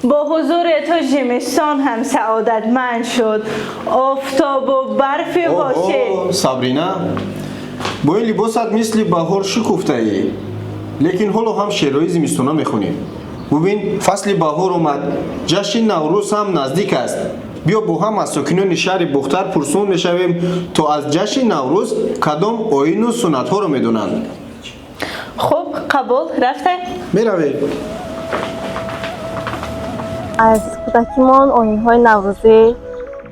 Бо ҳузури ту зимистон ҳам саодатманд шуд. Офтобу барфи восе. Оҳо, Сабрина, бо ин либосат мисли баҳор шукуфтаӣ, лекин ҳоло ҳам шеърҳои зимистона мехонӣ. Бубин, фасли баҳор омад, ҷашни Наврӯз ҳам наздик аст. Биё, бо ҳам аз сокинони шаҳри Бохтар пурсон мешавем, то аз ҷашни Наврӯз кадом оину суннатҳоро медонанд. Хуб, қабул, рафтем. Меравем. Аз кӯдакимон оинҳои наврӯзӣ,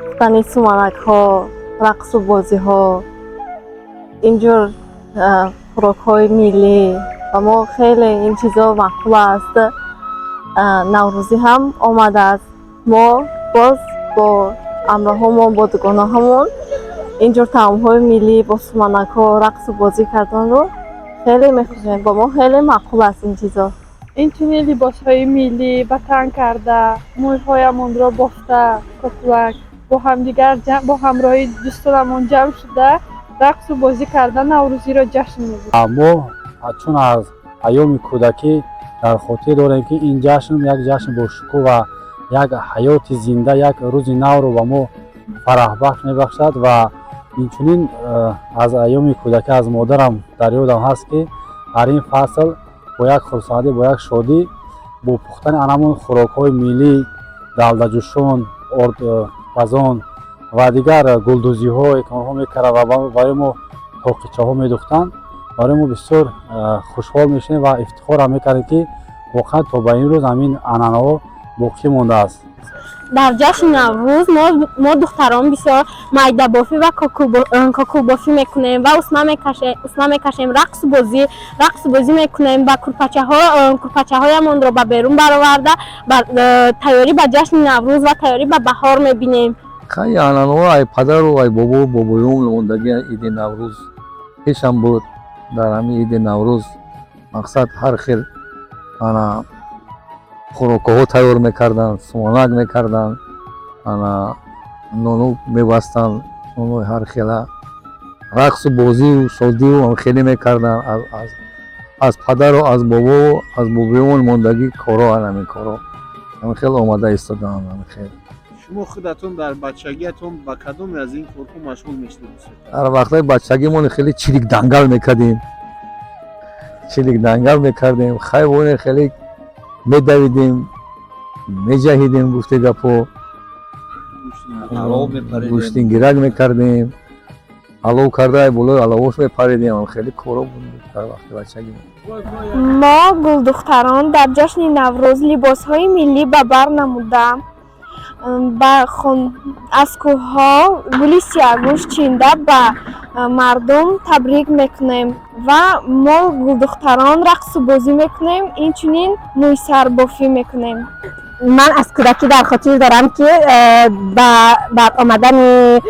пухтани суманакҳо, рақсу бозиҳо, инҷур хӯрокҳои миллӣ ба мо хеле ин чизо маъқул аст. Наврӯзӣ ҳам омадааст, мо боз бо ҳамроҳомон, бо дугонаҳамон инҷур таомҳои миллӣ бо суманакҳо рақсу бозӣ карданро хеле мехоҳем. Ба мо хеле маъқул аст ин чизо. Инчунин либосҳои миллӣ ба тан карда, мӯйҳоямонро бофта, кокулак, бо ҳамдигар, бо ҳамроҳи дӯстонамон ҷамъ шуда, рақсу бозӣ карда, наврӯзиро ҷашн мегирем. Мо чун аз айёми кӯдакӣ дар хотир дорем, ки ин ҷашн як ҷашни бошукӯҳ ва як ҳаёти зинда, як рӯзи навро ба мо фараҳбахш мебахшад. Ва инчунин аз айёми кӯдакӣ аз модарам дар ёдам ҳаст, ки дар ин фасл бо як хурсандӣ, бо як шодӣ, бо пухтани анамон хӯрокҳои миллӣ, далдаҷӯшон, ордпазон ва дигар гулдӯзиҳое, ки онҳо мекарданд ва барои мо тоқичаҳо медӯхтанд, барои мо бисёр хушҳол мешудем ва ифтихорам мекардем, ки воқеан то ба имрӯз ҳамин анъанаҳо боқӣ мондааст. Дар ҷашни Наврӯз мо духтарон бисёр майдабофӣ ва кокулбофӣ мекунем ва усма мекашем, рақсу бозӣ мекунем ва курпачаҳоямонро ба берун бароварда, тайёрӣ ба ҷашни Наврӯз ва тайёрӣ ба баҳор мебинем. Хай, анъанаҳо ай падару ай бобо бобоён мондагӣ. Иди Наврӯз пешам буд. Дар ҳамин иди Наврӯз мақсад ҳар хел ана хӯрокҳо тайёр мекарданд, суманак мекарданд, ана нону мебастанд, нонои ҳар хела, рақсу бозию шодию хеле мекарданд. Аз падару аз бобо, аз бобоён мондагӣ корҳо, ҳамин корҳо ҳамин хел омада истодаанд, ҳамин хел. Шумо худатон дар бачагиатон ба кадоме аз ин корҳо машғул мешудед? Дар вақтҳои бачагимон хеле чирик дангал мекардем, чирик дангал мекардем, хайвоне хеле медавидем, меҷаҳидем, гуфте гапо, гӯштингирак мекардем, алов карда, болои аловош мепаридем. Хеле коро буд дар вақти бачагӣ. Мо, гулдухтарон, дар ҷашни Наврӯз либосҳои миллӣ ба бар намуда, аз кӯҳҳо гули сияҳгӯш чинда, ба мардум табрик мекунем ва мо, гулдухтарон, рақсу бозӣ мекунем, инчунин мӯйсарбофӣ мекунем. Ман аз кӯдакӣ дар хотир дорам, ки ба бар омадани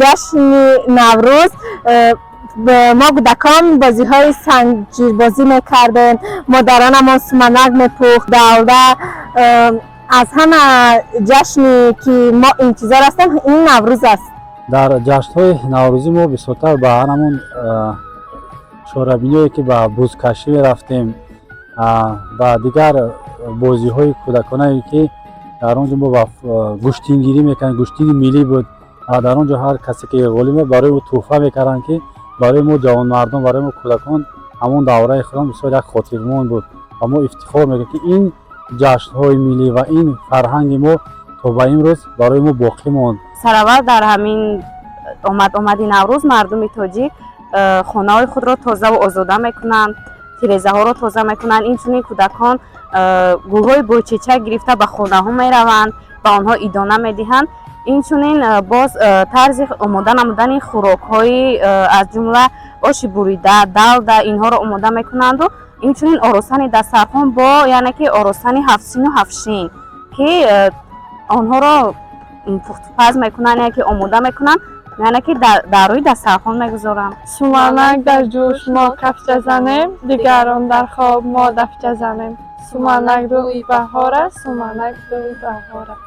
ҷашни Наврӯз мо, кӯдакон, бозиҳои санҷирбозӣ мекардем, модаронамон суманак мепухт, далда. Аз ҳама ҷашне, ки мо интизор ҳастем, ин Наврӯз аст. Дар ҷашнҳои наврӯзӣ мо бисёртар ба ҳамон чорабиниҳое, ки ба бузкашӣ мерафтем, ба дигар бозиҳои кӯдаконае, ки дар он ҷо мо ба гӯштингирӣ мекардем, гӯштини миллӣ буд ва дар он ҷо ҳар касе ки ғолиб меояд, барои ӯ тӯҳфа мекарданд, ки барои мо, ҷавонмардон, барои мо, кӯдакон, ҳамон давраи худам бисёр як хотирмон буд ва мо ифтихор мекунем, ки ин ҷашнҳои миллӣ ва ин фарҳанги мо то ба имрӯз барои мо боқӣ монд. Сараввал дар ҳамин омад омади Наврӯз мардуми тоҷик хонаҳои худро тозаву озода мекунанд, тирезаҳоро тоза мекунанд. Инчунин кӯдакон гулҳои бойчечак гирифта, ба хонаҳо мераванд, ба онҳо идона медиҳанд. Инчунин боз тарзи омода намудани хӯрокҳои, аз ҷумла оши бурида, далда, инҳоро омода мекунанду инчунин оростани дастархон бо, яъне ки, оростани ҳафтсину ҳафтшин, ки онҳоро пухтупаз мекунанд, яъне ки омода мекунанд, яъне ки дар рӯи дастархон мегузоранд. Суманак дар ҷӯш, мо кафча занем, дигарон дар хоб, мо дафча занем. Суманак рӯи баҳор аст, суманак рӯи баҳор аст.